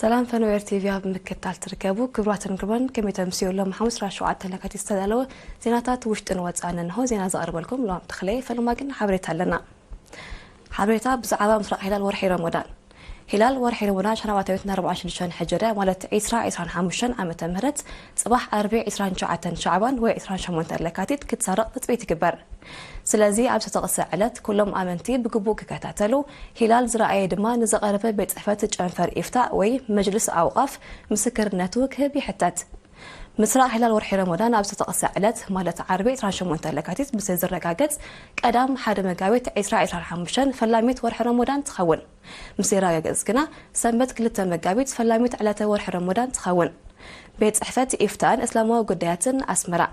ሰላም ፈነወ ኤር ቲቪ ኣብ ምክትታል ትርከቡ ክቡራትን ክቡራን፣ ከመይ ተምስዩ? ሎም ሓሙስ ራብ ሸውዓተ ለካቲት ዝተዳለወ ዜናታት ውሽጥን ወጻእን እንሆ። ዜና ዘቕርበልኩም ሎም ተኽለ፣ ፈለማ ግን ሓበሬታ ኣለና። ሓበሬታ ብዛዕባ ምስራቕ ሂላል ወርሒ ረመዳን። ሂላል ወርሒ ረመዳን ሻናባታዊት ንኣርባዓ ሽዱሽተ ሕጀርያ ማለት ዒስራ ዒስራን ሓሙሽተን ዓመተ ምህረት ጽባሕ ኣርቢ ዒስራን ትሽዓተን ሻዕባን ወይ ዒስራን ሸሞንተን ለካቲት ክትሰርቕ ትጽቢት ይግበር። ስለዚ ኣብ ዝተጠቕሰ ዕለት ኩሎም ኣመንቲ ብግቡእ ክከታተሉ፣ ሂላል ዝረኣየ ድማ ንዝቐረበ ቤት ጽሕፈት ጨንፈር ኢፍታእ ወይ መጅልስ ኣውቓፍ ምስክርነቱ ክህብ ይሕተት። ምስራቕ ሂላል ወርሒ ረመዳን ኣብ ዝተጠቕሰ ዕለት ማለት ዓርቢ ዒስራን ሸሞንተን ለካቲት ምስ ዝረጋገጽ፣ ቀዳም ሓደ መጋቢት ዒስራ ዒስራን ሓሙሽተን ፈላሚት ወርሒ ረመዳን ትኸውን። ምስ ይረጋገጽ ግና ሰንበት ክልተ መጋቢት ፈላሚት ዕለተ ወርሒ ረመዳን ትኸውን። ቤት ጽሕፈት ኢፍታእን እስላማዊ ጉዳያትን ኣስመራ።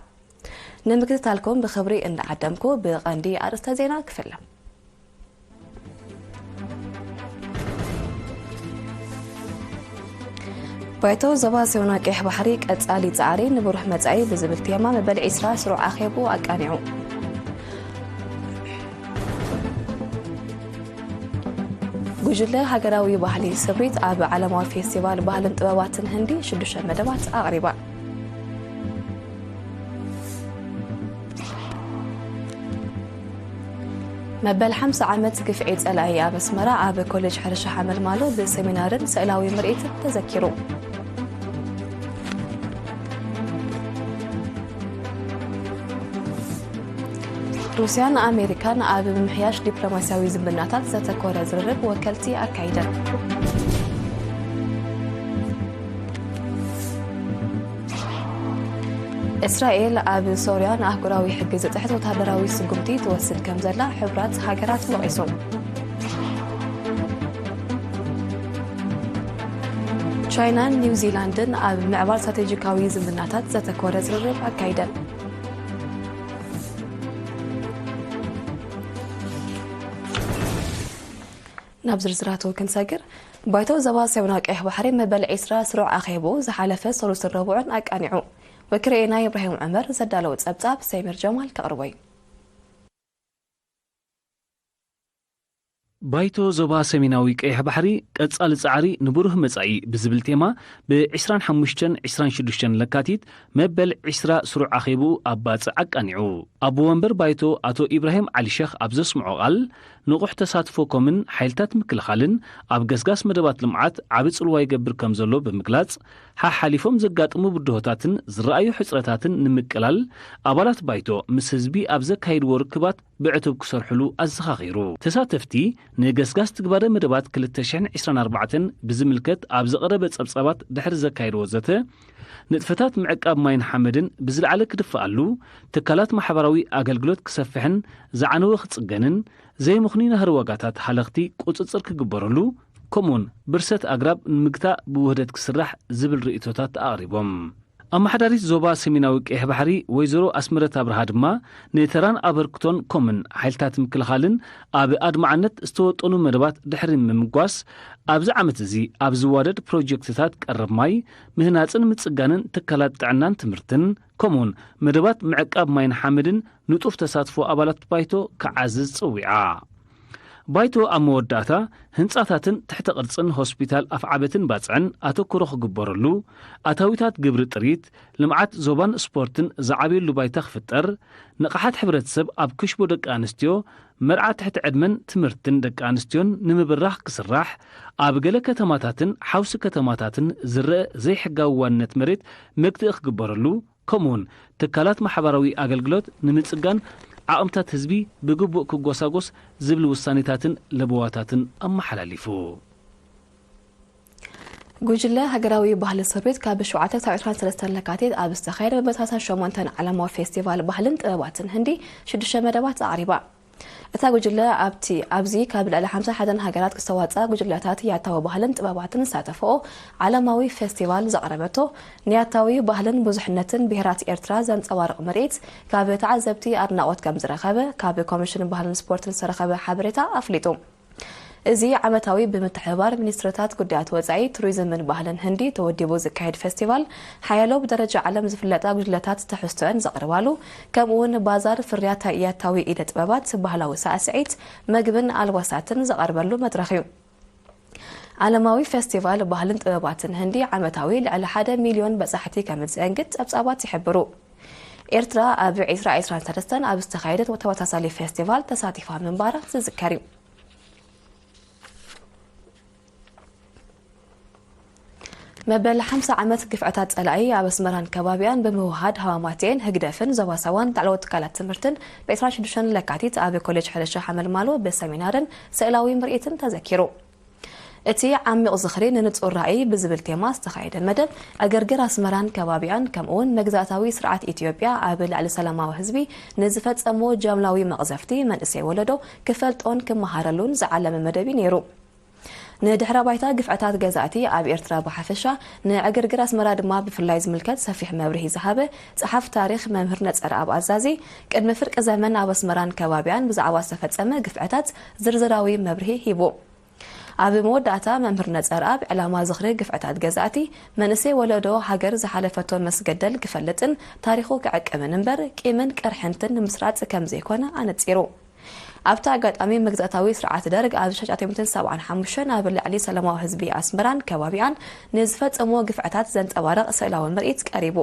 ንምክትታልኩም ብኽብሪ እንዳዓደምኩ ብቐንዲ ኣርእስተ ዜና ክፍለ። ባይቶ ዞባ ሰሜናዊ ቀይሕ ባሕሪ ቀጻሊ ጻዕሪ ንብሩህ መጻኢ ብዝብል ቴማ መበል ዒስራ ስሩዕ ኣኼቡ ኣቃኒዑ። ጉጅለ ሃገራዊ ባህሊ ስምሪት ኣብ ዓለማዊ ፌስቲቫል ባህልን ጥበባትን ህንዲ ሽዱሽተ መደባት ኣቕሪባ። መበል ሓምሳ ዓመት ግፍዒ ጸላኢ ኣብ ኣስመራ ኣብ ኮሌጅ ሕርሻ ሓመልማሎ ብሰሚናርን ስእላዊ ምርኢትን ተዘኪሩ። ሩስያን ኣሜሪካን ኣብ ምምሕያሽ ዲፕሎማስያዊ ዝምድናታት ዘተኮረ ዝርርብ ወከልቲ ኣካይደን። እስራኤል ኣብ ሶርያ ንኣህጉራዊ ሕጊ ዝጥሕት ወታደራዊ ስጉምቲ ትወስድ ከም ዘላ ሕቡራት ሃገራት ወቒሱ። ቻይናን ኒውዚላንድን ኣብ ምዕባል ስትራቴጂካዊ ዝምድናታት ዘተኮረ ዝርርብ ኣካይደን። ናብ ዝርዝራቱ ክንሰግር፣ ባይቶ ዞባ ሰሜናዊ ቀይሕ ባሕሪ መበል ዒስራ ስሩዕ ኣኼቡ ዝሓለፈ ሰሉስን ረቡዕን ኣቃኒዑ። ወኪልና ኢብራሂም ዑመር ዘዳለዎ ጸብጻብ ሰሚር ጀማል ከቕርቦ እዩ። ባይቶ ዞባ ሰሜናዊ ቀይሕ ባሕሪ ቀጻሊ ጻዕሪ ንብሩህ መጻኢ ብዝብል ቴማ ብ ዒስራን ሓሙሽተን ዒስራን ሽዱሽተን ለካቲት መበል ዒስራ ስሩዕ ኣኼቡ ኣብ ባጽዕ ኣቃኒዑ። ኣቦ ወንበር ባይቶ ኣቶ ኢብራሂም ዓሊ ሸኽ ኣብ ዘስምዖ ቃል፣ ንቑሕ ተሳትፎ ኮምን ሓይልታት ምክልኻልን ኣብ ገስጋስ መደባት ልምዓት ዓቢ ጽልዋ ይገብር ከም ዘሎ ብምግላጽ፣ ሓሓሊፎም ዘጋጥሙ ብድሆታትን ዝረኣዩ ሕጽረታትን ንምቅላል ኣባላት ባይቶ ምስ ህዝቢ ኣብ ዘካይድዎ ርክባት ብዕቱብ ክሰርሕሉ ኣዘኻኺሩ። ተሳተፍቲ ንገስጋስ ትግባረ መደባት ክልተ ሽሕን ዕስራን ኣርባዕተን ብዝምልከት ኣብ ዝቐረበ ጸብጻባት ድሕሪ ዘካየድዎ ዘተ፣ ንጥፈታት ምዕቃብ ማይን ሓመድን ብዝለዓለ ክድፍኣሉ፣ ትካላት ማሕበራዊ ኣገልግሎት ክሰፍሕን ዝዓነወ ክጽገንን፣ ዘይምኽኑይ ናህሪ ዋጋታት ሃለኽቲ ቁጽጽር ክግበረሉ፣ ከምኡውን ብርሰት ኣግራብ ንምግታእ ብውህደት ክስራሕ ዝብል ርእይቶታት ኣቕሪቦም። ኣመሓዳሪት ዞባ ሰሜናዊ ቀይሕ ባሕሪ ወይዘሮ ኣስመረት ኣብርሃ ድማ፣ ንተራን ኣበርክቶን ኮምን ሓይልታት ምክልኻልን ኣብ ኣድማዕነት ዝተወጠኑ መደባት ድሕሪ ምምጓስ፣ ኣብዚ ዓመት እዚ ኣብ ዝዋደድ ፕሮጀክትታት ቀረብ ማይ፣ ምህናጽን ምጽጋንን ትካላት ጥዕናን ትምህርትን፣ ከምኡውን መደባት ምዕቃብ ማይን ሓመድን ንጡፍ ተሳትፎ ኣባላት ባይቶ ክዓዝዝ ጸዊዓ። ባይቶ ኣብ መወዳእታ፣ ህንጻታትን ትሕተ ቅርጽን ሆስፒታል ኣፍዓበትን ባጽዕን ኣተኩሮ ክግበረሉ፣ ኣታዊታት ግብሪ ጥሪት፣ ልምዓት ዞባን ስፖርትን ዝዓብየሉ ባይታ ክፍጠር፣ ንቕሓት ሕብረተሰብ ኣብ ክሽቦ ደቂ ኣንስትዮ፣ መርዓ ትሕቲ ዕድመን ትምህርትን ደቂ ኣንስትዮን ንምብራኽ ክስራሕ፣ ኣብ ገለ ከተማታትን ሓውሲ ከተማታትን ዝረአ ዘይሕጋዊ ዋንነት መሬት መግትኢ ክግበረሉ፣ ከምኡውን ትካላት ማሕበራዊ ኣገልግሎት ንምጽጋን ዓቕምታት ህዝቢ ብግቡእ ክጎሳጎስ ዝብል ውሳኔታትን ለበዋታትን ኣመሓላሊፉ። ጉጅለ ሃገራዊ ባህሊ ስርቤት ካብ ሸውዓተ ክሳብ ዕስራን ሰለስተን ለካቲት ኣብ ዝተኻየደ መበል ሰላሳን ሸሞንተን ዓለማዊ ፌስቲቫል ባህልን ጥበባትን ህንዲ ሽዱሽተ መደባት ኣቕሪባ። እታ ጉጅለ ኣብቲ፣ ኣብዚ ካብ ልዕሊ ሓምሳ ሓደን ሃገራት ዝተዋጽኣ ጉጅለታት ያታዊ ባህልን ጥበባትን ዝሳተፈኦ ዓለማዊ ፌስቲቫል ዘቕረበቶ ንያታዊ ባህልን ብዙሕነትን ብሄራት ኤርትራ ዘንጸባርቕ ምርኢት ካብ ተዓዘብቲ ኣድናቖት ከም ዝረኸበ ካብ ኮሚሽን ባህልን ስፖርትን ዝተረኸበ ሓበሬታ ኣፍሊጡ። እዚ ዓመታዊ ብምትሕብባር ሚኒስትርታት ጉዳያት ወጻኢ፣ ቱሪዝምን ባህልን ህንዲ ተወዲቡ ዝካየድ ፌስቲቫል፣ ሓያሎ ብደረጃ ዓለም ዝፍለጣ ጉጅለታት ትሕዝቶአን ዘቕርባሉ፣ ከምኡውን ባዛር ፍርያት ያታዊ ኢደ ጥበባት፣ ባህላዊ ሳዕስዒት፣ መግብን ኣልባሳትን ዝቐርበሉ መድረኽ እዩ። ዓለማዊ ፌስቲቫል ባህልን ጥበባትን ህንዲ ዓመታዊ ልዕሊ ሓደ ሚልዮን በጻሕቲ ከም ዝእንግድ ጸብጻባት ይሕብሩ። ኤርትራ ኣብ ዕስራ ዕስራን ሰለስተን ኣብ ዝተኻየደ ተመሳሳሊ ፌስቲቫል ተሳቲፋ ምንባራ ዝዝከር እዩ። መበል ሓምሳ ዓመት ግፍዕታት ጸላኢ ኣብ ኣስመራን ከባቢኣን ብምውሃድ ሃዋማቴን ህግደፍን ዞባ ሳዋን ላዕለዎት ትካላት ትምህርትን ብ ዕስራን ሽዱሽተን ለካቲት ኣብ ኮሌጅ ሕርሻ ሓመልማሎ ብሰሚናርን ስእላዊ ምርኢትን ተዘኪሩ። እቲ ዓሚቕ ዝኽሪ ንንጹር ራእይ ብዝብል ቴማ ዝተኻየደ መደብ ዕግርግር ኣስመራን ከባቢኣን ከምኡውን መግዛእታዊ ስርዓት ኢትዮጵያ ኣብ ልዕሊ ሰላማዊ ህዝቢ ንዝፈጸሞ ጃምላዊ መቕዘፍቲ መንእሰይ ወለዶ ክፈልጦን ክመሃረሉን ዝዓለመ መደብ እዩ ነይሩ። ንድሕረ ባይታ ግፍዕታት ገዛእቲ ኣብ ኤርትራ ብሓፈሻ ንዕግርግር ኣስመራ ድማ ብፍላይ ዝምልከት ሰፊሕ መብርሂ ዝሃበ ጸሓፍ ታሪኽ መምህር ነጸረኣብ ኣዛዚ ቅድሚ ፍርቂ ዘመን ኣብ ኣስመራን ከባቢኣን ብዛዕባ ዝተፈጸመ ግፍዕታት ዝርዝራዊ መብርሂ ሂቡ። ኣብ መወዳእታ መምህር ነጸረኣብ ዕላማ ዝኽሪ ግፍዕታት ገዛእቲ መንእሰይ ወለዶ ሃገር ዝሓለፈቶ መስገደል ክፈልጥን ታሪኹ ክዕቅብን እምበር ቂምን ቅርሕንትን ንምስራጽ ከም ዘይኮነ ኣነጺሩ። ኣብቲ ኣጋጣሚ መግዛእታዊ ስርዓት ደርግ ኣብ ሽሕን ትሽዓተ ሚእትን ሰብዓን ሓሙሽተን ኣብ ልዕሊ ሰላማዊ ህዝቢ ኣስመራን ከባቢኣን ንዝፈጸሞ ግፍዕታት ዘንጸባርቕ ስእላዊ ምርኢት ቀሪቡ።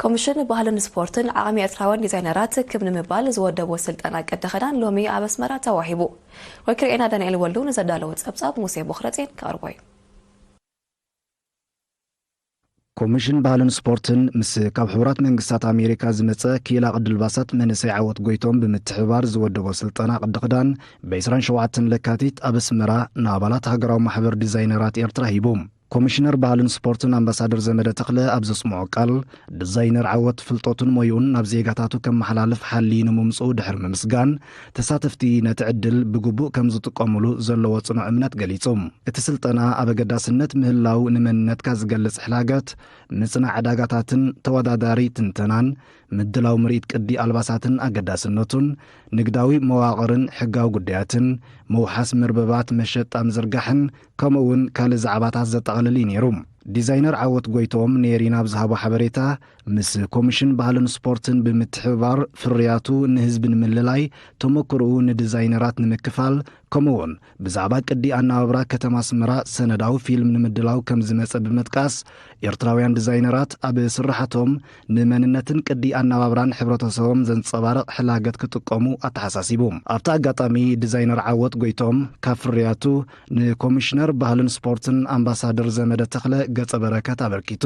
ኮሚሽን ባህልን ስፖርትን ዓቕሚ ኤርትራውያን ዲዛይነራት ክብ ንምባል ዝወደቦ ስልጠና ቅዲ ክዳን ሎሚ ኣብ ኣስመራ ተዋሂቡ። ወኪልኤና ዳንኤል ወልዱ ንዘዳለዎ ጸብጻብ ሙሴ ቦኽረጼን ከቕርቦ እዩ። ኮሚሽን ባህልን ስፖርትን ምስ ካብ ሕቡራት መንግስታት ኣሜሪካ ዝመጸ ክኢላ ቅዲ ኣልባሳት መንእሰይ ዓወት ጎይቶም ብምትሕብባር ዝወደቦ ስልጠና ቅዲ ክዳን ብ ዕስራን ሸውዓተን ለካቲት ኣብ ኣስመራ ንኣባላት ሃገራዊ ማሕበር ዲዛይነራት ኤርትራ ሂቡ። ኮሚሽነር ባህልን ስፖርትን ኣምባሳደር ዘመደ ተኽለ ኣብ ዘስምዖ ቃል፣ ዲዛይነር ዓወት ፍልጠቱን ሞይኡን ናብ ዜጋታቱ ከመሓላልፍ ሓልዩ ንምምጽኡ ድሕሪ ምምስጋን፣ ተሳተፍቲ ነቲ ዕድል ብግቡእ ከም ዝጥቀሙሉ ዘለዎ ጽኑዕ እምነት ገሊጹ። እቲ ስልጠና ኣብ ኣገዳስነት ምህላው ንመንነትካ ዝገልጽ ሕላገት፣ ምጽናዕ ዕዳጋታትን ተወዳዳሪ ትንተናን፣ ምድላው ምርኢት ቅዲ ኣልባሳትን ኣገዳስነቱን፣ ንግዳዊ መዋቕርን ሕጋዊ ጉዳያትን፣ ምውሓስ መርበባት መሸጣ ምዝርጋሕን ከምኡ እውን ካልእ ዛዕባታት ዘጠቓልል እዩ ነይሩ። ዲዛይነር ዓወት ጎይቶም ንኤሪና ኣብ ዝሃቦ ሓበሬታ፣ ምስ ኮሚሽን ባህልን ስፖርትን ብምትሕብባር ፍርያቱ ንህዝቢ ንምልላይ፣ ተመክሮኡ ንዲዛይነራት ንምክፋል፣ ከምኡ እውን ብዛዕባ ቅዲ ኣነባብራ ከተማ ኣስመራ ሰነዳዊ ፊልም ንምድላው ከም ዝመጸ ብምጥቃስ፣ ኤርትራውያን ዲዛይነራት ኣብ ስርሓቶም ንመንነትን ቅዲ ኣነባብራን ሕብረተሰቦም ዘንጸባርቕ ሕላገት ክጥቀሙ ኣተሓሳሲቡ። ኣብቲ ኣጋጣሚ ዲዛይነር ዓወት ጎይቶም ካብ ፍርያቱ ንኮሚሽነር ባህልን ስፖርትን ኣምባሳደር ዘመደ ተኽለ ገጸ በረከት ኣበርኪቱ።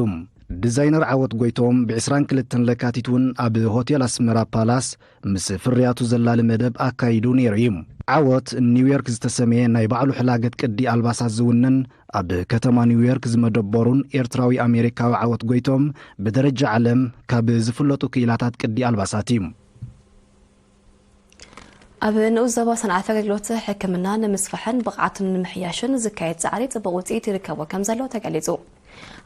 ዲዛይነር ዓወት ጎይቶም ብ ዕስራን ክልተን ለካቲት እውን ኣብ ሆቴል ኣስመራ ፓላስ ምስ ፍርያቱ ዘላሊ መደብ ኣካይዱ ነይሩ እዩ። ዓወት ኒውዮርክ ዝተሰምየ ናይ ባዕሉ ሕላገት ቅዲ ኣልባሳት ዝውንን ኣብ ከተማ ኒውዮርክ ዝመደበሩን ኤርትራዊ ኣሜሪካዊ ዓወት ጎይቶም ብደረጃ ዓለም ካብ ዝፍለጡ ክኢላታት ቅዲ ኣልባሳት እዩ። ኣብ ንኡስ ዞባ ሰንዓፈ ኣገልግሎት ሕክምና ንምስፋሕን ብቕዓቱን ንምሕያሽን ዝካየድ ጻዕሪ ጽቡቕ ውጽኢት ይርከቦ ከም ዘሎ ተገሊጹ።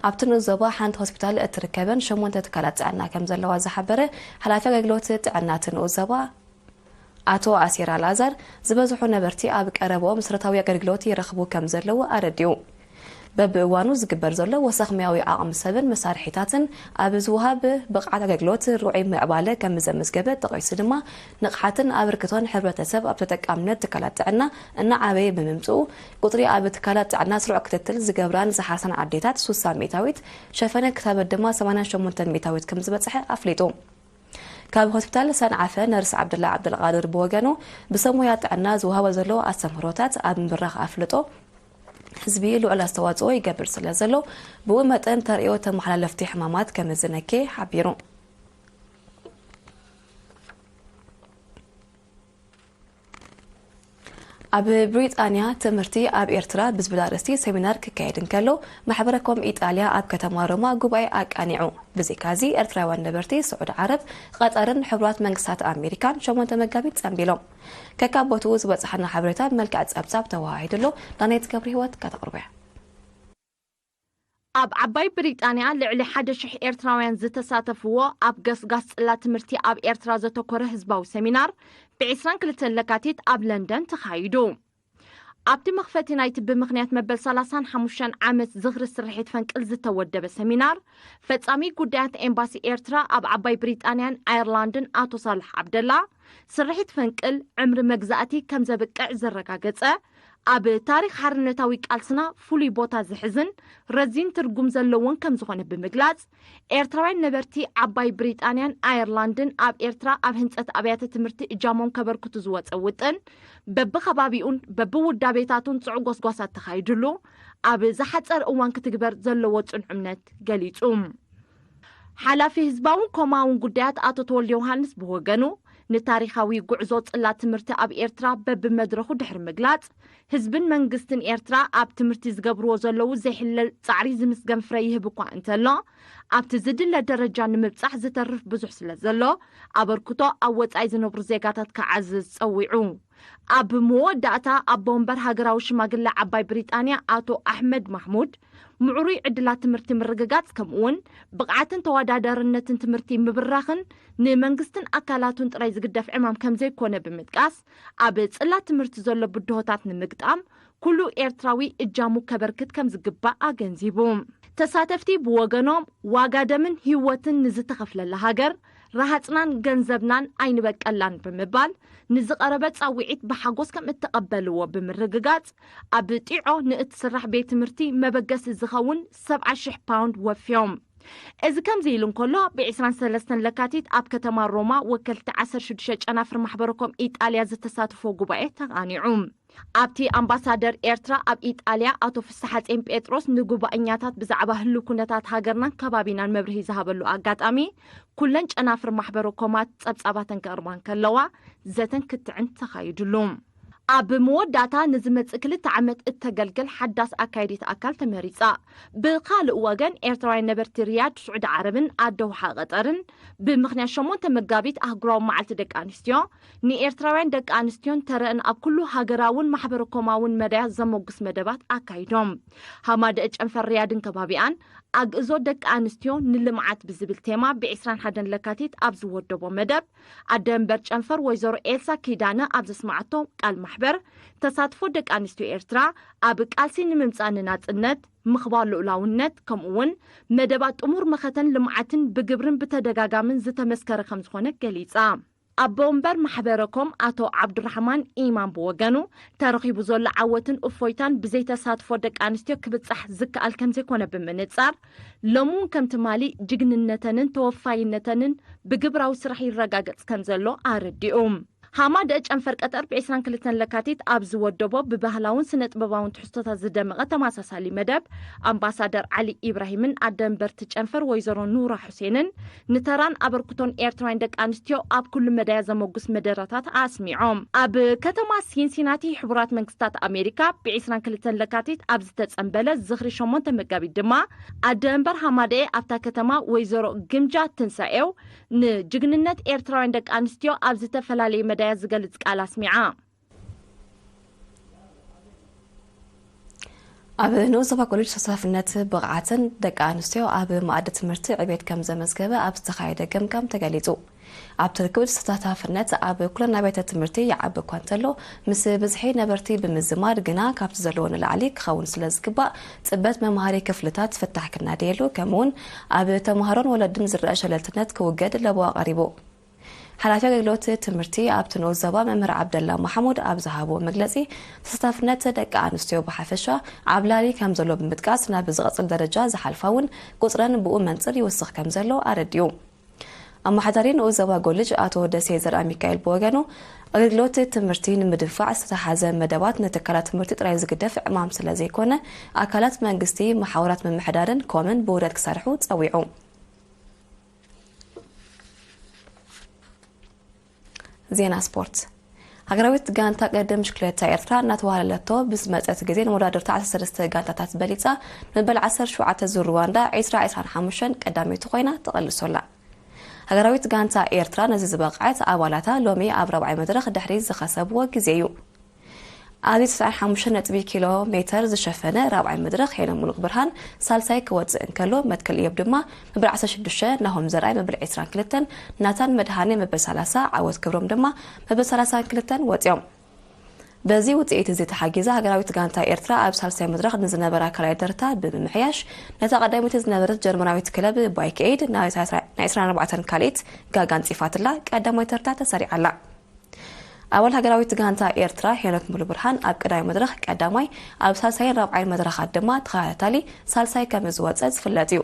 ኣብቲ ንኡስ ዞባ ሓንቲ ሆስፒታል እትርከበን ሸሞንተ ትካላት ጥዕና ከም ዘለዋ ዝሓበረ ሓላፊ ኣገልግሎት ጥዕና እቲ ንኡስ ዞባ ኣቶ ኣሲር ኣልኣዛር፣ ዝበዝሑ ነበርቲ ኣብ ቀረብኦም መሰረታዊ ኣገልግሎት ይረኽቡ ከም ዘለዉ ኣረዲኡ። በብእዋኑ ዝግበር ዘሎ ወሰኽ ሙያዊ ዓቕሚ ሰብን መሳርሒታትን ኣብ ዝወሃብ ብቕዓት ኣገልግሎት ርዑይ ምዕባለ ከም ዘመዝገበ ጠቒሱ ድማ፣ ንቕሓትን ኣበርክቶን ሕብረተሰብ ኣብ ተጠቃምነት ትካላት ጥዕና እናዓበየ ብምምጽኡ፣ ቁጽሪ ኣብ ትካላት ጥዕና ስሩዕ ክትትል ዝገብራን ዝሓሳን ኣዴታት ሱሳ ሚእታዊት፣ ሸፈነ ክታበት ድማ ሰማንያን ሸሞንተን ሚእታዊት ከም ዝበጽሐ ኣፍሊጡ። ካብ ሆስፒታል ሰንዓፈ ነርስ ዓብደላ ዓብደልቃድር ብወገኑ፣ ብሰብ ሞያ ጥዕና ዝወሃቦ ዘሎ ኣስተምህሮታት ኣብ ምብራኽ ኣፍልጦ ህዝቢ ልዑል ኣስተዋጽኦ ይገብር ስለ ዘሎ፣ ብኡ መጠን ተርእዮ ተመሓላለፍቲ ሕማማት ከም ዝነኬ ሓቢሩ። ኣብ ብሪጣንያ ትምህርቲ ኣብ ኤርትራ ብዝብል ኣርእስቲ ሰሚናር ክካየድ እንከሎ፣ ማሕበረ ኮም ኢጣልያ ኣብ ከተማ ሮማ ጉባኤ ኣቃኒዑ። ብዘይካዚ፣ ኤርትራውያን ነበርቲ ስዑዲ ዓረብ፣ ቐጠርን ሕቡራት መንግስታት ኣሜሪካን ሸሞንተ መጋቢት ጸንቢሎም። ከካብ ቦትኡ ዝበጻሓና ሓበሬታ ብመልክዕ ጸብጻብ ተወሃሂዱ ኣሎ። ዳናይት ገብረህይወት ከተቕርቦ እያ። ኣብ ዓባይ ብሪጣንያ ልዕሊ ሓደ ሽሕ ኤርትራውያን ዝተሳተፍዎ ኣብ ገስጋስ ጽላት ትምህርቲ ኣብ ኤርትራ ዘተኮረ ህዝባዊ ሰሚናር ብ ዕስራን ክልተን ለካቲት ኣብ ለንደን ተኻይዱ። ኣብቲ መኽፈቲ ናይቲ ብምኽንያት መበል ሰላሳን ሓሙሽተን ዓመት ዝኽሪ ስርሒት ፈንቅል ዝተወደበ ሰሚናር፣ ፈጻሚ ጉዳያት ኤምባሲ ኤርትራ ኣብ ዓባይ ብሪጣንያን ኣየርላንድን ኣቶ ሳልሕ ዓብደላ፣ ስርሒት ፈንቅል ዕምሪ መግዛእቲ ከም ዘብቅዕ ዘረጋገጸ፣ ኣብ ታሪኽ ሓርነታዊ ቃልስና ፍሉይ ቦታ ዝሕዝን ረዚን ትርጉም ዘለዎን ከም ዝኾነ ብምግላጽ፣ ኤርትራውያን ነበርቲ ዓባይ ብሪጣንያን ኣየርላንድን ኣብ ኤርትራ ኣብ ህንጸት ኣብያተ ትምህርቲ እጃሞም ከበርክቱ ዝወጸ ውጥን፣ በብኸባቢኡን በብውዳቤታቱን ጽዑቕ ጎስጓሳት ተኻይድሉ፣ ኣብ ዝሓጸረ እዋን ክትግበር ዘለዎ ጽኑዕ እምነት ገሊጹ። ሓላፊ ህዝባውን ኮማውን ጉዳያት ኣቶ ተወልደ ዮሃንስ ብወገኑ፣ ንታሪኻዊ ጉዕዞ ጽላት ትምህርቲ ኣብ ኤርትራ በብመድረኹ ድሕሪ ምግላጽ፣ ህዝብን መንግስትን ኤርትራ ኣብ ትምህርቲ ዝገብርዎ ዘለዉ ዘይሕለል ጻዕሪ ዝምስገን ፍረ ይህብ እኳ እንተሎ፣ ኣብቲ ዝድለ ደረጃ ንምብጻሕ ዝተርፍ ብዙሕ ስለ ዘሎ፣ ኣበርክቶ ኣብ ወጻኢ ዝነብሩ ዜጋታት ክዓዝዝ ጸዊዑ። ኣብ መወዳእታ፣ ኣቦ ወንበር ሃገራዊ ሽማግለ ዓባይ ብሪጣንያ ኣቶ ኣሕመድ ማሕሙድ፣ ምዕሩይ ዕድላት ትምህርቲ ምርግጋጽ፣ ከምኡውን ብቕዓትን ተወዳዳርነትን ትምህርቲ ምብራኽን ንመንግስትን ኣካላቱን ጥራይ ዝግደፍ ዕማም ከም ዘይኮነ ብምጥቃስ፣ ኣብ ጽላት ትምህርቲ ዘሎ ብድሆታት ንምግጣም ኩሉ ኤርትራዊ እጃሙ ከበርክት ከም ዝግባእ ኣገንዚቡ። ተሳተፍቲ ብወገኖም፣ ዋጋ ደምን ህይወትን ንዝተኸፍለላ ሃገር፣ ረሃጽናን ገንዘብናን ኣይንበቀላን ብምባል፣ ንዝቐረበ ጻውዒት ብሓጎስ ከም እተቐበልዎ ብምርግጋጽ፣ ኣብ ጢዖ ንእትስራሕ ቤት ትምህርቲ መበገሲ ዝኸውን ሰብዓ ሽሕ ፓውንድ ወፍዮም። እዚ ከምዚ ኢሉ እንከሎ፣ ብ ዕስራን ሰለስተን ለካቲት ኣብ ከተማ ሮማ ወከልቲ ዓሰርተ ሽዱሽተ ጨናፍር ማሕበረ ኮም ኢጣልያ ዝተሳትፎ ጉባኤ ተቓኒዑ። ኣብቲ ኣምባሳደር ኤርትራ ኣብ ኢጣልያ ኣቶ ፍስሓጼን ጴጥሮስ ንጉባኤኛታት ብዛዕባ ህሉው ኩነታት ሃገርናን ከባቢናን መብርሂ ዝሃበሉ ኣጋጣሚ፣ ኩለን ጨናፍር ማሕበረ ኮማት ጸብጻባተን ከቕርባ እንከለዋ ዘተን ክትዕን ተኻይድሉ። ኣብ መወዳእታ ንዝመጽእ ክልተ ዓመት እተገልግል ሓዳስ ኣካየዲት ኣካል ተመሪጻ። ብኻልእ ወገን ኤርትራውያን ነበርቲ ሪያድ፣ ስዑዲ ዓረብን ኣደውሓ ቀጠርን ብምኽንያት ሸሞንተ መጋቢት ኣህጉራዊ መዓልቲ ደቂ ኣንስትዮ ንኤርትራውያን ደቂ ኣንስትዮን ተረእን ኣብ ኩሉ ሃገራውን ማሕበረ ኮማውን መዳያት ዘመጉስ መደባት ኣካይዶም። ሃማደአ ጨንፈር ሪያድን ከባቢኣን ኣግእዞ ደቂ ኣንስትዮ ንልምዓት ብዝብል ቴማ ብ ዕስራን ሓደን ለካቲት ኣብ ዝወደቦ መደብ ኣደ መንበር ጨንፈር ወይዘሮ ኤልሳ ኪዳነ ኣብ ዘስማዓቶ ቃል ማሕበር ተሳትፎ ደቂ ኣንስትዮ ኤርትራ ኣብ ቃልሲ ንምምጻእ ንናጽነት፣ ምኽባር ልኡላውነት ከምኡ እውን መደባት ጥሙር መኸተን ልምዓትን ብግብርን ብተደጋጋምን ዝተመስከረ ከም ዝኾነ ገሊጻ። ኣቦ ወንበር ማሕበረ ኮም ኣቶ ዓብዱራሕማን ኢማም ብወገኑ፣ ተረኺቡ ዘሎ ዓወትን እፎይታን ብዘይ ተሳትፎ ደቂ ኣንስትዮ ክብጻሕ ዝከኣል ከም ዘይኮነ ብምንጻር፣ ሎሚ እውን ከም ትማሊ ጅግንነተንን ተወፋይነተንን ብግብራዊ ስራሕ ይረጋገጽ ከም ዘሎ ኣረዲኡ። ሃማደአ ጨንፈር ቀጠር ብ ዕስራን ክልተን ለካቲት ኣብ ዝወደቦ ብባህላውን ስነ ጥበባውን ትሕዝቶታት ዝደመቐ ተመሳሳሊ መደብ፣ ኣምባሳደር ዓሊ ኢብራሂምን ኣደ መንበርቲ ጨንፈር ወይዘሮ ኑራ ሑሴንን ንተራን ኣበርክቶን ኤርትራውያን ደቂ ኣንስትዮ ኣብ ኩሉ መዳያ ዘመጉስ መደረታት ኣስሚዖም። ኣብ ከተማ ሲንሲናቲ ሕቡራት መንግስታት ኣሜሪካ ብ ዕስራን ክልተን ለካቲት ኣብ ዝተጸንበለ ዝኽሪ ሸሞንተ መጋቢት ድማ ኣደ መንበር ሃማደኤ ኣብታ ከተማ ወይዘሮ ግምጃ ትንሳኤው ንጅግንነት ኤርትራውያን ደቂ ኣንስትዮ ኣብ ዝተፈላለየ መዳያ ዝገልጽ ቃል ኣስሚዓ። ኣብ ንኡስ ዞባ ኮሌጅ ተሳታፍነት ብቕዓትን ደቂ ኣንስትዮ ኣብ መኣዲ ትምህርቲ ዕቤት ከም ዘመዝገበ ኣብ ዝተኻየደ ገምጋም ተገሊጹ። ኣብቲ ርክብ ተሳታፍነት ኣብ ኩለን ኣብያተ ትምህርቲ ይዓቢ እኳ እንተሎ፣ ምስ ብዝሒ ነበርቲ ብምዝማድ ግና ካብቲ ዘለዎ ንላዕሊ ክኸውን ስለ ዝግባእ፣ ጽበት መምሃሪ ክፍልታት ፍታሕ ክናደየሉ፣ ከምኡውን ኣብ ተምሃሮን ወለድን ዝረአ ሸለልትነት ክውገድ ለበዋ ቀሪቡ። ሓላፊ ኣገልግሎት ትምህርቲ ኣብቲ ንኡስ ዞባ መምህር ዓብደላ ማሕሙድ ኣብ ዝሃብዎ መግለጺ፣ ተሳታፍነት ደቂ ኣንስትዮ ብሓፈሻ ዓብላሊ ከም ዘሎ ብምጥቃስ፣ ናብ ዝቐጽል ደረጃ ዝሓልፋ እውን ቁጽረን ብኡ መንጽር ይውስኽ ከም ዘሎ ኣረዲኡ። ኣመሓዳሪ ንኡስ ዞባ ጎልጅ ኣቶ ደሴ ዘርኣሚካኤል ብወገኑ፣ ኣገልግሎት ትምህርቲ ንምድንፋዕ ዝተታሕዘ መደባት ንትካላት ትምህርቲ ጥራይ ዝግደፍ ዕማም ስለ ዘይኮነ፣ ኣካላት መንግስቲ፣ መሓውራት ምምሕዳርን ኮምን ብውህደት ክሰርሑ ጸዊዑ። ዜና ስፖርት። ሃገራዊት ጋንታ ቅድድም ብሽክሌታ ኤርትራ እናተዋህለለቶ ብዝመጸት ግዜ ንመወዳድርታ ዓሰርተ ሰለስተ ጋንታታት በሊጻ፣ መበል ዓሰርተ ሸውዓተ ዙር ሩዋንዳ ዕስራ ዕስራን ሓሙሽተን ቀዳመይቲ ኮይና ተቐልሶ ኣላ። ሃገራዊት ጋንታ ኤርትራ ነዚ ዝበቕዐት ኣባላታ ሎሚ ኣብ ራብዓይ መድረኽ ድሕሪ ዝኸሰብዎ ግዜ እዩ። ኣብዚ ተስዓን ሓሙሽተን ነጥቢ ኪሎ ሜተር ዝሸፈነ ራብዓይ መድረኽ ሄኖም ሙሉቕ ብርሃን ሳልሳይ ክወጽእ እንከሎ፣ መትከል እዮብ ድማ መበል ዓሰርተ ሽዱሽተ፣ ናሆም ዘርኣይ መበል ዕስራን ክልተን፣ ናታን መድሃኔ መበል ሰላሳ፣ ዓወት ክብሮም ድማ መበል ሰላሳን ክልተን ወጺኦም። በዚ ውጽኢት እዚ ተሓጊዛ፣ ሃገራዊት ጋንታ ኤርትራ ኣብ ሳልሳይ መድረኽ ንዝነበራ ካልኣይ ተርታ ብምምሕያሽ፣ ነታ ቀዳመይቲ ዝነበረት ጀርመናዊት ክለብ ባይክ ኤድ ናይ ዕስራን ኣርባዕተን ካልኢት ጋጋ ኣንጺፋትላ ቀዳማይ ተርታ ተሰሪዓላ። ኣባል ሃገራዊት ጋንታ ኤርትራ ሄኖክ ሙሉብርሃን ኣብ ቀዳማይ መድረኽ ቀዳማይ፣ ኣብ ሳልሳይን ራብዓይን መድረኻት ድማ ተኸታታሊ ሳልሳይ ከም ዝወጸ ዝፍለጥ እዩ።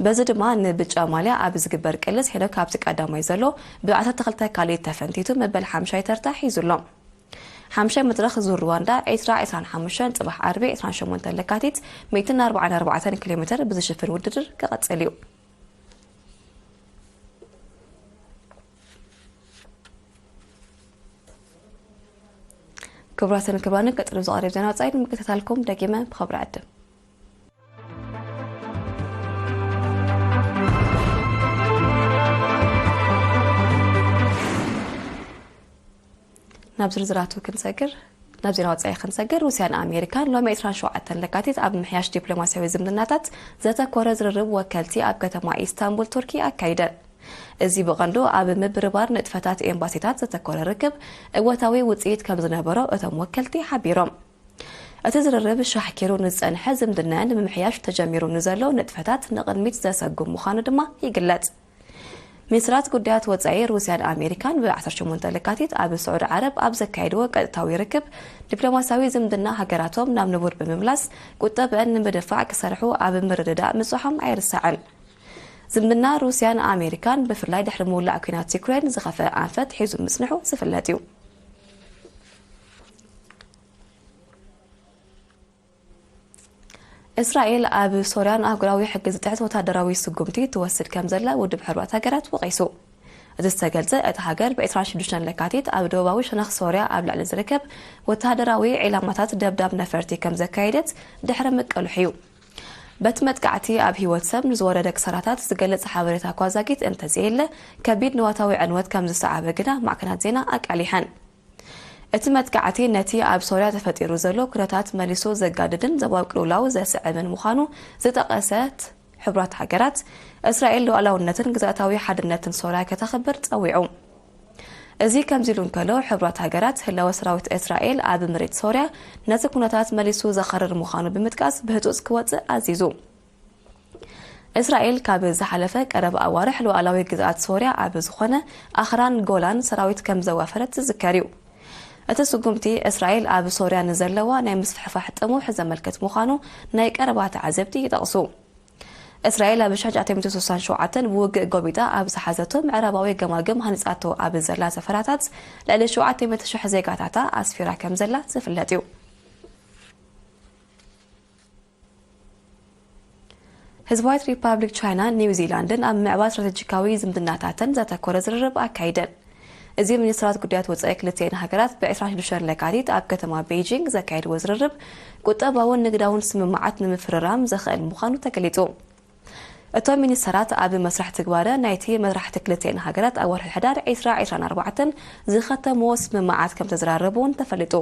በዚ ድማ ንብጫ ማልያ ኣብ ዝግበር ቅልስ ሄኖክ ኣብቲ ቀዳማይ ዘሎ ብ ዓሰርተ ክልተ ካልኢት ተፈንቲቱ መበል ሓምሻይ ተርታ ሒዙ ኣሎ። ሓምሻይ መድረኽ ዙር ሩዋንዳ ዕስራ ዕስራን ሓሙሽተን ጽባሕ ዓርቢ ዕስራን ሸሞንተን ለካቲት ሚእትን ኣርባዓን ኣርባዕተን ኪሎ ሜትር ብዝሽፍን ውድድር ክቐጽል እዩ። ክቡራትን ክቡራንን፣ ቀጺሉ ዝቐርብ ዜና ወጻኢ ንምክትታልኩም ደጊመ ብኽብሪ ዕድም። ናብ ዝርዝራቱ ክንሰግር፣ ናብ ዜና ወጻኢ ክንሰግር፣ ሩስያን ኣሜሪካን ሎሚ ዕስራን ሸውዓተን ለካቲት ኣብ ምሕያሽ ዲፕሎማስያዊ ዝምድናታት ዘተኮረ ዝርርብ ወከልቲ ኣብ ከተማ ኢስታንቡል ቱርኪ ኣካይደን። እዚ ብቐንዱ ኣብ ምብርባር ንጥፈታት ኤምባሲታት ዘተኮረ ርክብ እወታዊ ውጽኢት ከም ዝነበሮ እቶም ወከልቲ ሓቢሮም። እቲ ዝርርብ ሻሕኪሩ ንዝጸንሐ ዝምድናን ንምምሕያሽ ተጀሚሩ ንዘሎ ንጥፈታት ንቕድሚት ዘሰጉም ምዃኑ ድማ ይግለጽ። ሚኒስትራት ጉዳያት ወጻኢ ሩስያን ኣሜሪካን ብ ዓሰርተ ሸሞንተ ለካቲት ኣብ ስዑዲ ዓረብ ኣብ ዘካየድዎ ቀጥታዊ ርክብ፣ ዲፕሎማስያዊ ዝምድና ሃገራቶም ናብ ንቡር ብምምላስ ቁጠብአን ንምድፋዕ ክሰርሑ ኣብ ምርድዳእ ምጽሖም ኣይርሳዕን። ዝምድና ሩስያን ኣሜሪካን ብፍላይ ድሕሪ ምውላዕ ኲናት ዩክሬን ዝኸፍአ ኣንፈት ሒዙ ምጽንሑ ዝፍለጥ እዩ። እስራኤል ኣብ ሶርያ ንኣህጉራዊ ሕጊ ዝጥሕስ ወታደራዊ ስጉምቲ ትወስድ ከም ዘላ ውድብ ሕቡራት ሃገራት ወቒሱ። እቲ ዝተገልጸ፣ እታ ሃገር ብ ዕስራን ሽዱሽተን ለካቲት ኣብ ደቡባዊ ሸነኽ ሶርያ ኣብ ልዕሊ ዝርከብ ወተሃደራዊ ዒላማታት ደብዳብ ነፈርቲ ከም ዘካየደት ድሕሪ ምቅልሑ እዩ። በቲ መጥቃዕቲ ኣብ ህይወት ሰብ ንዝወረደ ክሳራታት ዝገልጽ ሓበሬታ እኳ ዛጊት እንተዘየለ፣ ከቢድ ንዋታዊ ዕንወት ከም ዝሰዓበ ግና ማዕከናት ዜና ኣቃሊሐን። እቲ መጥቃዕቲ ነቲ ኣብ ሶርያ ተፈጢሩ ዘሎ ኩነታት መሊሱ ዘጋድድን ዞባዊ ቅልውላው ዘስዕብን ምዃኑ ዝጠቐሰት ሕቡራት ሃገራት፣ እስራኤል ሉዓላውነትን ግዝኣታዊ ሓድነትን ሶርያ ከተኽብር ጸዊዑ። እዚ ከምዚ ኢሉ እንከሎ፣ ሕቡራት ሃገራት ህላወ ሰራዊት እስራኤል ኣብ መሬት ሶርያ ነቲ ኩነታት መሊሱ ዘኸርር ምዃኑ ብምጥቃስ ብህጹጽ ክወጽእ ኣዚዙ። እስራኤል ካብ ዝሓለፈ ቀረብ ኣዋርሕ ሉዓላዊ ግዝኣት ሶርያ ኣብ ዝኾነ ኣኽራን ጎላን ሰራዊት ከም ዘዋፈረት ዝዝከር እዩ። እቲ ስጉምቲ እስራኤል ኣብ ሶርያ ንዘለዋ ናይ ምስፍሕፋሕ ጥሙሕ ዘመልክት ምዃኑ ናይ ቀረባ ተዓዘብቲ ይጠቕሱ። እስራኤል ኣብ ሺሕ ትሽዓተ ሚእቲ ስሳን ሸውዓተን ብውግእ ጎቢጣ ኣብ ዝሓዘቶ ምዕራባዊ ገማግም ሃኒጻቶ ኣብ ዘላ ሰፈራታት ልዕሊ ሸውዓተ ሚእቲ ሽሕ ዜጋታታ ኣስፊራ ከም ዘላ ዝፍለጥ እዩ። ህዝባዊት ሪፓብሊክ ቻይናን ኒውዚላንድን ኣብ ምዕባል ስትራተጂካዊ ዝምድናታተን ዘተኮረ ዝርርብ ኣካይደን። እዚ ሚኒስትራት ጉዳያት ወጻኢ ክልቲኤን ሃገራት ብ ዕስራን ሽዱሽተን ለካቲት ኣብ ከተማ ቤይጂንግ ዘካየድዎ ዝርርብ፣ ቁጠባውን ንግዳውን ስምምዓት ንምፍርራም ዘኽእል ምዃኑ ተገሊጹ። እቶም ሚኒስተራት ኣብ መስርሕ ትግባረ ናይቲ መራሕቲ ክልቲኤን ሃገራት ኣብ ወርሒ ሕዳር ዕስራ ዕስራን ኣርባዕተን ዝኸተምዎ ስምምዓት ከም ተዘራረቡ እውን ተፈሊጡ።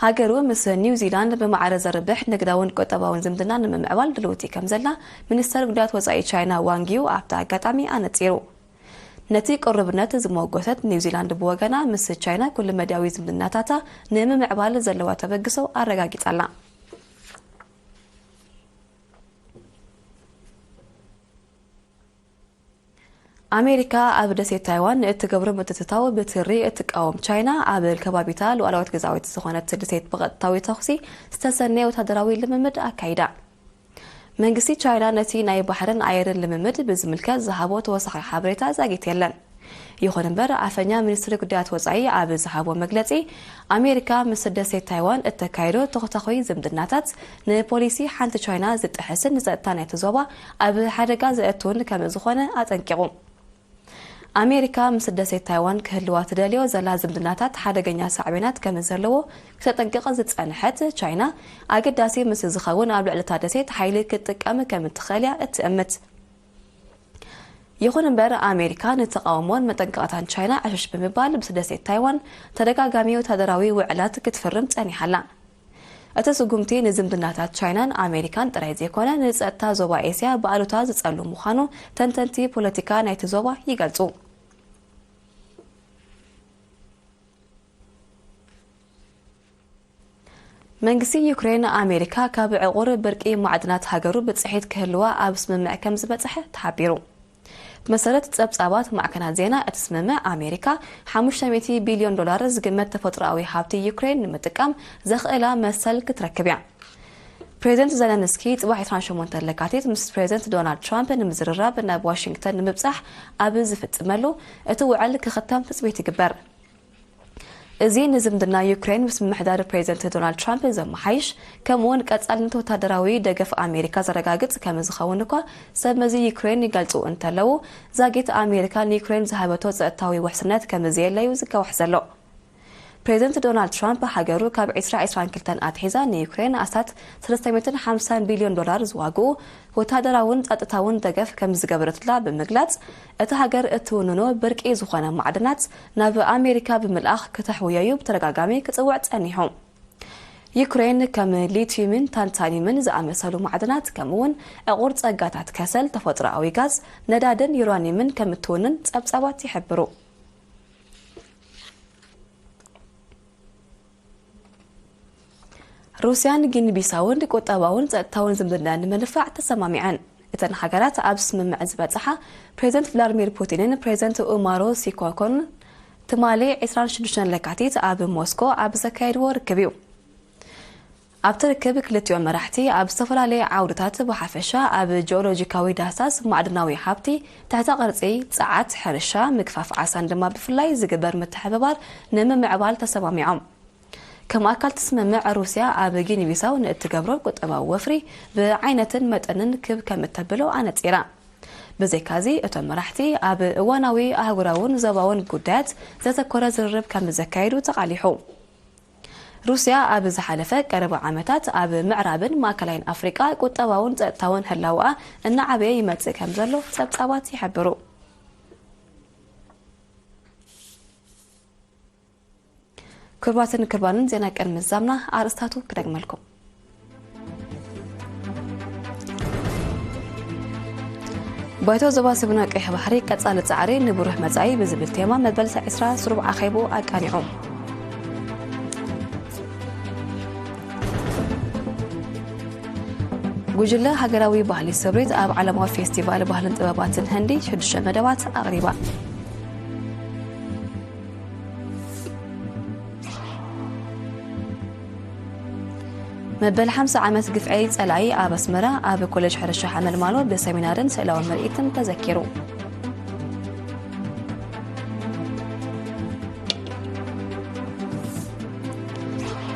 ሃገሩ ምስ ኒውዚላንድ ብማዕረ ዘርብሕ ንግዳውን ቁጠባውን ዝምድና ንምምዕባል ድልውቲ ከም ዘላ ሚኒስተር ጉዳያት ወጻኢ ቻይና ዋንግ ዩ ኣብቲ ኣጋጣሚ ኣነጺሩ። ነቲ ቅሩብነት ዝመወጎሰት ኒውዚላንድ ብወገና፣ ምስ ቻይና ኩሉ መዳያዊ ዝምድናታታ ንምምዕባል ዘለዋ ተበግሶ ኣረጋጊጻ ኣላ። ኣሜሪካ ኣብ ደሴት ታይዋን ንእትገብሮ ምትእትታው ብትሪ እትቃወም ቻይና፣ ኣብ ከባቢታ ሉዓላዊት ግዛዊት ዝኾነት ደሴት ብቐጥታዊ ተኹሲ ዝተሰነየ ወታደራዊ ልምምድ ኣካይዳ። መንግስቲ ቻይና ነቲ ናይ ባሕርን ኣየርን ልምምድ ብዝምልከት ዝሃቦ ተወሳኺ ሓበሬታ ዛጊት የለን። ይኹን እምበር፣ ኣፈኛ ሚኒስትሪ ጉዳያት ወጻኢ ኣብ ዝሃቦ መግለጺ፣ ኣሜሪካ ምስ ደሴት ታይዋን እተካይዶ ተኾታኾይ ዝምድናታት ንፖሊሲ ሓንቲ ቻይና ዝጥሕስን ንጸጥታ ናይቲ ዞባ ኣብ ሓደጋ ዘእትውን ከም ዝኾነ ኣጠንቂቑ። ኣሜሪካ ምስ ደሴት ታይዋን ክህልዋ ትደልዮ ዘላ ዝምድናታት ሓደገኛ ሳዕቤናት ከም ዘለዎ ክተጠንቅቕ ዝጸንሐት ቻይና፣ ኣገዳሲ ምስ ዝኸውን ኣብ ልዕሊ እታ ደሴት ሓይሊ ክትጥቀም ከም እትኽእል እያ እትእምት። ይኹን እምበር፣ ኣሜሪካ ንተቓውሞን መጠንቀቕታን ቻይና ዕሽሽ ብምባል ምስ ደሴት ታይዋን ተደጋጋሚ ወታደራዊ ውዕላት ክትፍርም ጸኒሓ ኣላ። እቲ ስጉምቲ ንዝምድናታት ቻይናን ኣሜሪካን ጥራይ ዘይኮነ፣ ንጸጥታ ዞባ ኤስያ ብኣሉታ ዝጸሉ ምዃኑ ተንተንቲ ፖለቲካ ናይቲ ዞባ ይገልጹ። መንግስቲ ዩክሬን፣ ኣሜሪካ ካብ ዕቑር ብርቂ ማዕድናት ሃገሩ ብጽሒት ክህልዋ ኣብ ስምምዕ ከም ዝበጽሐ ተሓቢሩ። ብመሰረት ጸብጻባት ማዕከናት ዜና፣ እቲ ስምምዕ ኣሜሪካ ሓሙሽተ ሚእቲ ቢልዮን ዶላር ዝግመት ተፈጥሮኣዊ ሃብቲ ዩክሬን ንምጥቃም ዘኽእላ መሰል ክትረክብ እያ። ፕሬዚደንት ዘለንስኪ ጽባሕ ዕስራን ሸሞንተን ለካቲት ምስ ፕሬዚደንት ዶናልድ ትራምፕ ንምዝርራብ ናብ ዋሽንግተን ንምብጻሕ ኣብ ዝፍጽመሉ፣ እቲ ውዕል ክኽተም ትጽቢት ይግበር። እዚ ንዝምድና ዩክሬን ምስ ምምሕዳር ፕሬዚደንት ዶናልድ ትራምፕ ዘመሓይሽ፣ ከምኡውን ቀጻልነት ወታደራዊ ደገፍ ኣሜሪካ ዘረጋግጽ ከም ዝኸውን እኳ ሰብ መዚ ዩክሬን ይገልጹ እንተለዉ፣ ዛጊት ኣሜሪካ ንዩክሬን ዝሃበቶ ጸጥታዊ ውሕስነት ከም ዘየለዩ ዝከዋሕ ዘሎ። ፕሬዚደንት ዶናልድ ትራምፕ ሃገሩ ካብ ዕስራ ዕስራን ክልተን ኣትሒዛ ንዩክሬን ኣስታት ሰለስተ ሚእትን ሓምሳን ቢልዮን ዶላር ዝዋግኡ ወታደራውን ጸጥታውን ደገፍ ከም ዝገበረትላ ብምግላጽ፣ እቲ ሃገር እትውንኖ ብርቂ ዝኾነ ማዕድናት ናብ ኣሜሪካ ብምልኣኽ ክተሕውዮ እዩ ብተደጋጋሚ ክጽውዕ ጸኒሑ። ዩክሬን ከም ሊቲዩምን ታንታኒምን ዝኣመሰሉ ማዕድናት፣ ከምኡውን ዕቑር ጸጋታት ከሰል፣ ተፈጥሮኣዊ ጋዝ፣ ነዳድን ዩራኒየምን ከም እትውንን ጸብጻባት ይሕብሩ። ሩስያን ጊኒ ቢሳውን ቁጠባውን ጸጥታውን ዝምድና ንምንፋዕ ተሰማሚዐን። እተን ሃገራት ኣብ ስምምዕ ዝበጽሓ ፕሬዚደንት ቭላድሚር ፑቲንን ፕሬዚደንት ኡማሮ ሲኮኮን ትማሊ ዕስራን ሽዱሽተን ለካቲት ኣብ ሞስኮ ኣብ ዘካየድዎ ርክብ እዩ። ኣብቲ ርክብ ክልቲኦም መራሕቲ ኣብ ዝተፈላለየ ዓውድታት ብሓፈሻ ኣብ ጂኦሎጂካዊ ዳህሳስ ማዕድናዊ ሃብቲ፣ ትሕተ ቅርጺ፣ ጸዓት፣ ሕርሻ፣ ምግፋፍ ዓሳን ድማ ብፍላይ ዝግበር ምትሕብባር ንምምዕባል ተሰማሚዖም። ከም ኣካል እቲ ስምምዕ ሩስያ ኣብ ጊኒ ቢሳው ንእትገብሮ ቁጠባዊ ወፍሪ ብዓይነትን መጠንን ክብ ከም እተብሎ ኣነጺራ። ብዘይካዚ እቶም መራሕቲ ኣብ እዋናዊ ኣህጉራውን ዞባውን ጉዳያት ዘተኮረ ዝርርብ ከም ዘካየዱ ተቓሊሑ። ሩስያ ኣብ ዝሓለፈ ቀረባ ዓመታት ኣብ ምዕራብን ማእከላይን ኣፍሪቃ ቁጠባውን ጸጥታውን ህላውኣ እናዓበየ ይመጽእ ከም ዘሎ ጸብጻባት ይሕብሩ። ክቡራትን ክቡራንን፣ ዜና ቅድሚ ምዛምና ኣርእስታቱ ክደግመልኩም። ባይቶ ዞባ ሰሜናዊ ቀይሕ ባሕሪ ቀጻሊ ጻዕሪ ንብሩህ መጻኢ ብዝብል ቴማ መበል ዕስራ ስሩብ ኣኼቡ ኣቃኒዑ። ጉጅለ ሃገራዊ ባህሊ ስምሪት ኣብ ዓለማዊ ፌስቲቫል ባህልን ጥበባትን ህንዲ ሽዱሽተ መደባት ኣቕሪባ። መበል ሓምሳ ዓመት ግፍዒ ጸላኢ ኣብ ኣስመራ ኣብ ኮሌጅ ሕርሻ ሓመልማሎ ብሰሚናርን ስእላዊ ምርኢትን ተዘኪሩ።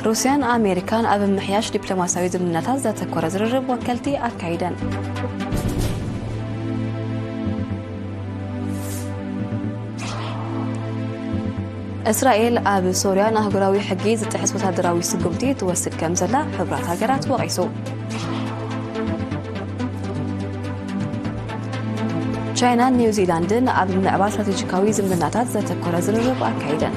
ሩስያን ኣሜሪካን ኣብ ምምሕያሽ ዲፕሎማስያዊ ዝምድናታት ዘተኮረ ዝርርብ ወከልቲ ኣካይደን። እስራኤል ኣብ ሶርያ ንኣህጉራዊ ሕጊ ዝጥሕስ ወታደራዊ ስጉምቲ ትወስድ ከም ዘላ ሕቡራት ሃገራት ወቒሱ። ቻይናን ኒውዚላንድን ኣብ ምምዕባል ስትራቴጂካዊ ዝምድናታት ዘተኮረ ዝርርብ ኣካይደን።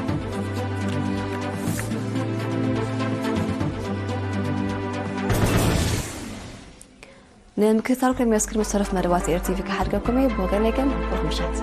ንምክትታል ከሚዮስ ክድሚ ዝተረፍ መደባት ኤር ቲቪ ክሓድገኩም እየ። ብወገነይ ግን ብሩኽ ምሸት።